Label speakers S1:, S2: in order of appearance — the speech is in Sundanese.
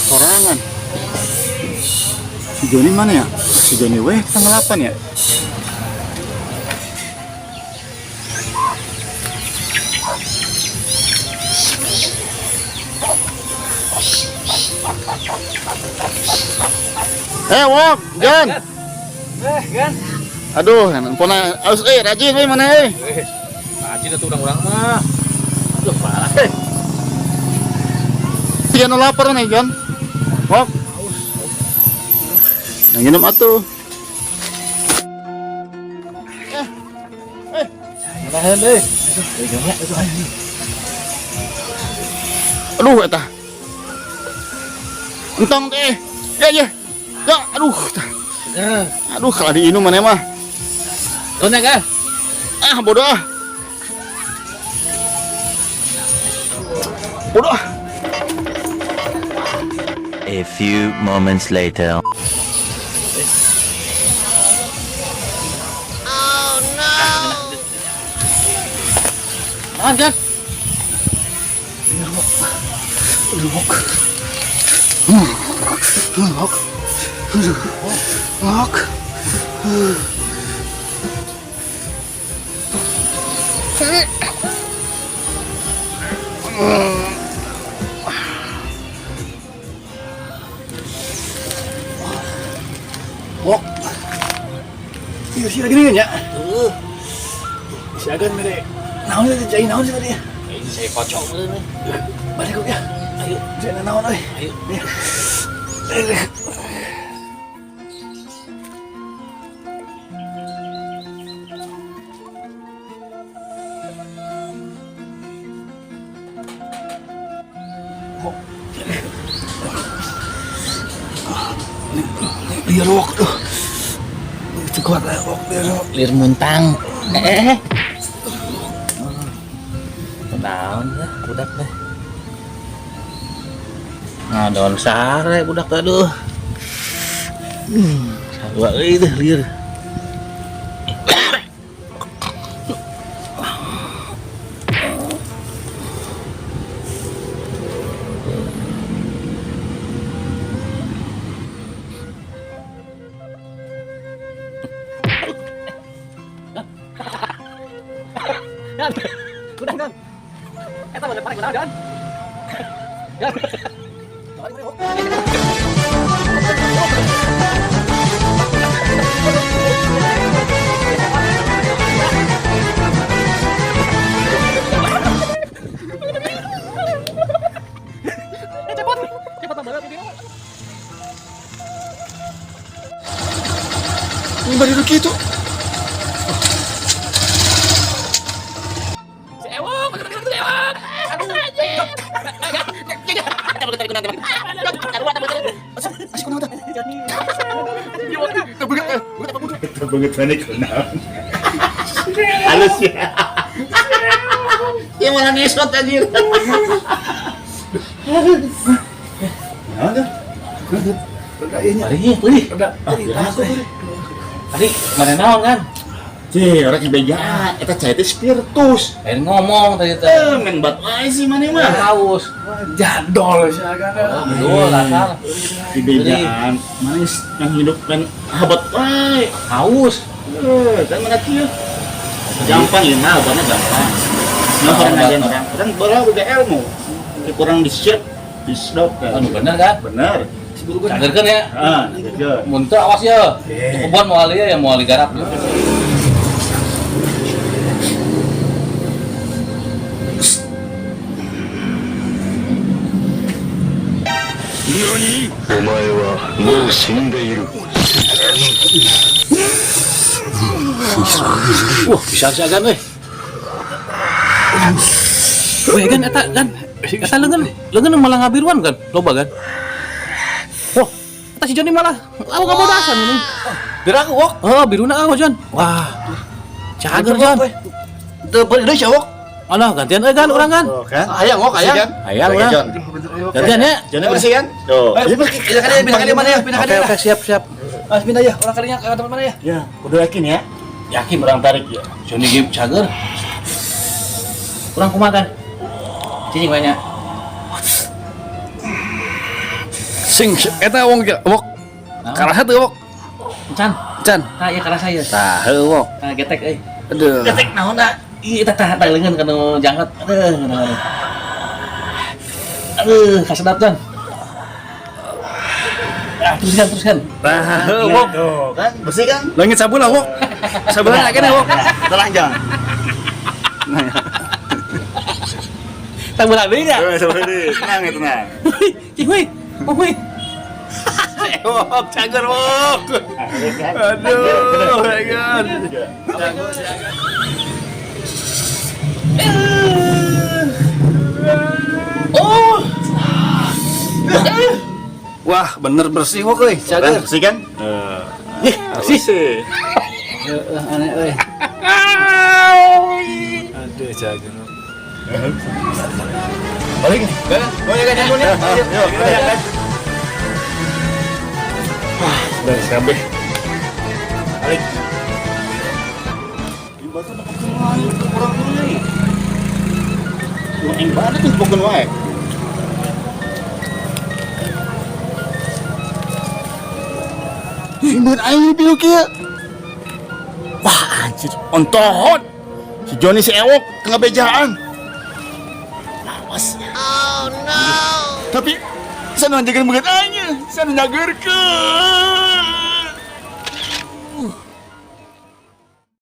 S1: Sorangan. Si Joni mana ya? Si Joni weh tanggal 8 ya? Eh, Wok, John.
S2: Eh, Gan.
S1: Aduh, handphone aus eh rajin we mana eh?
S2: Rajin atuh urang-urang mah. Aduh, parah.
S1: Jangan lapar nih, John. Wok. Yang minum atuh.
S2: Nahan deui.
S1: Aduh, eta. Entong teh. Ya, ya. Ya, aduh.
S2: Seger.
S1: Aduh, kalau diinum mana mah.
S2: Tuh ya, Gan.
S1: Ah, bodoh ah. Bodoh ah.
S3: A few moments later.
S2: Nahan, Gan.
S1: Lok. Lok.
S4: Wok. Iya sih lagi nih ya. Si Agan mere. Naon itu cai naon sih tadi ya?
S2: Ini saya kocok meureun nih.
S4: Balik kok ya.
S2: Ayo,
S4: Saya naon euy.
S2: ayo.
S4: Iya. Liar wok tuh. Kuat lah wok liar wok.
S2: Lir muntang. Eh. Naon ya budak teh. Nah, daun sare budak teh aduh. Sarua euy teh lieur. Gan. Udah, Gan. Eta mah paling kunaon, Gan. Gan. Cepot. Cepot banget ini.
S1: Ini baru gitu.
S2: Si Ewok, si Ewok. Aduh.
S1: Asik kunaon teh? Banget panik kunaon. Halus ya. Ya malah ngesot anjir. Naon tuh?
S4: Rada ieu nya.
S2: Mari, beli.
S4: Rada panas teh.
S2: Tadi mana naon kan?
S1: Cih, orang yang bejaan, eta cai teh spiritus.
S2: Lain ngomong tadi teh.
S1: Eh, main bat wae sih mana mah.
S2: Haus.
S4: Jadol si Agan.
S2: Oh, betul, asal.
S1: Di bejaan, mana yang hidup main habat wae.
S2: Haus.
S1: Eh, kan mana kieu? Gampang ya mah, obatnya gampang. Gampang
S2: Obat.
S1: ngajarin orang. Kan bola udah ilmu. Kurang di-share, di-stop kan.
S2: Anu bener kan?
S1: Bener.
S2: Cagerkeun ya.
S1: Ah, gitu.
S2: Mun teu awas ya. Kebon moal ieu ya moal digarap.
S5: お前はもう死んでいる。
S2: Wah, bisa si Agan euy. Weh, Gan eta, Gan. Eta leungeun, leungeun malah ngabiruan kan, loba kan. Wah, eta si Joni malah aku ngabodasan ini.
S4: Biar aku, Wok.
S2: Oh, biruna aku, Jon. Wah. Cager, Jon.
S4: Teu beureum deui sia, Wok.
S2: Alah, gantian euy kan urang kan.
S1: Oh, kan?
S4: Hayang, Wok,
S1: Bersih
S4: hayang.
S1: kan?
S2: Hayang,
S1: Oke,
S2: urang.
S1: Jon.
S2: Gantian ya.
S1: Johnny bersih kan? Tuh.
S4: Ayo, pindah ka dieu, pindah ka dieu mana ya? Pindah ka
S2: Oke,
S4: dieu.
S2: oke, siap, siap.
S4: Ah, pindah ya. Urang kadinya ke tempat mana ya?
S1: Ya, udah yakin ya?
S2: Yakin
S1: Urang tarik ya.
S2: Johnny game cager. Urang kumaha kan? Cicing banyak.
S4: Sing eta wong wok. Karasa teu, Wok?
S2: Can.
S4: Can.
S2: Tah, ieu karasa ieu.
S4: Tah, heuh, Wok.
S2: Tah getek euy.
S4: Aduh.
S2: Getek naonna? Ih, eta tah tah leungeun kanu jangkat. Aduh, aduh, aduh. Aduh, kasedap Jon. Ah, teruskan, teruskan.
S4: Tah, heuh, Wok.
S1: Tuh, kan? Bersih kan?
S4: Leungit sabelah, Wok. Sabelah kene, Wok.
S1: Tenang, Jon. Nah, ya.
S2: Tah belah deui nya.
S1: Tuh, sebelah ini. Tenang ya, tenang.
S2: Cing weh. Oh weh.
S4: Wok, cager, Wok. Aduh, my God.
S2: Oh.
S4: Wah, bener bersih, Wok euy.
S1: Kan,
S4: Cager.
S1: bersih kan?
S2: Ih, bersih.
S1: Bersih.
S2: Aneh euy.
S4: Aduh, cager.
S1: Balik.
S4: Oh, ya kan, nyambung ya.
S1: Yuk, kita.
S4: Beres kabeh.
S1: Balik. Di batu dapat wae urang deui. Aing banget tuh bokeun wae. Simpen aing biru kieu. Wah, anjir, ontohot. Si Joni si Ewok ngebejaan. Lawas. Oh no. Tapi saya nu njageun beungeut aing, saya nu njageurkeun.